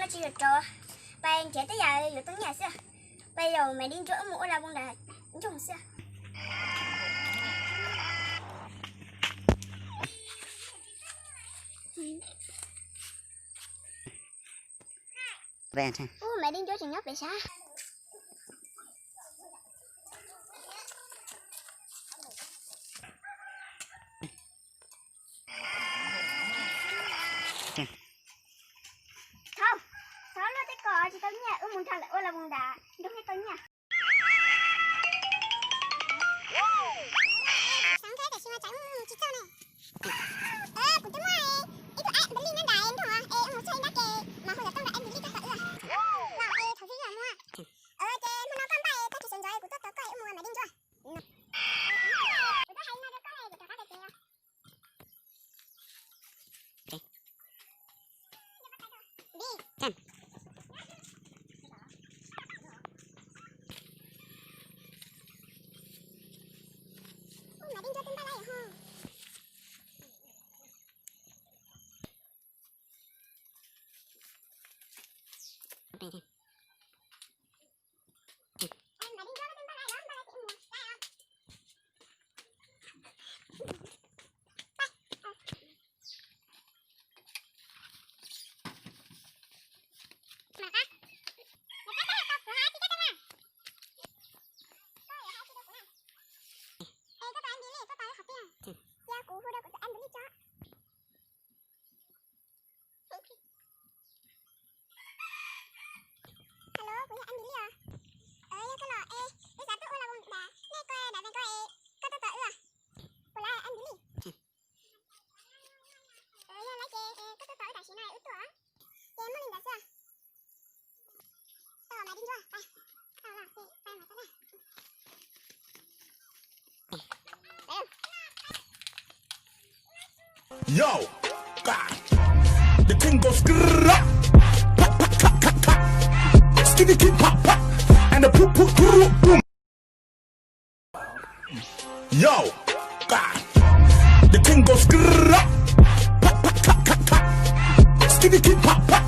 Tsis yuav rov, pais nrhiav tej yam yuav tau nyiaj xwb. Pais yaum Maiv Dib Ntsuab wb mus ua lag voos nram nroog xwb. Ub, Maiv Dib Ntsuab tseem nyob pem sab. Thaum, thaum luaj tej ko tsis tau nyiaj, wb mus nrog lawv ua lag voos nram nroog thiaj tau nyiaj. Xav nkaus tam sim no tsam wb mus tsis txog ne. Kuv twb muaj ib tug app npawg Lij nyob nram nroog es wb mus txog ib nrab ces mas hu xov tooj rau app npawg Lij tuaj tos wb. Los es thaum twg wb muaj. Ces hmo no koj npaj es koj tsis sawv ntxov es kuv tuaj tos koj es wb mus Maiv Dib Ntsuab. Kuv twb hais li no rau koj es kuv rov qab tau tsev os. Ub, Maiv Dib Ntsuab twb npaj lawm ho. Hello, kuv yog Andy Lee os. Yog koj los es wb xav tuaj ua lag voos nram nej ko, nram Vees ko es koj tuaj tos wb os. Puas laib Andy Lee? Yog lawm ces koj tuaj tos wb tam sim no wb tuaj. Ces muaj li ntawd xwb. Yo, the king goes skrrrap, pop, pop, pop, pop, pop. Skitty keep pop, pop, and the poop, poop, poop, boom. Yo, the king goes skrrrap, pop, pop, pop, pop, pop. Skitty keep pop, pop.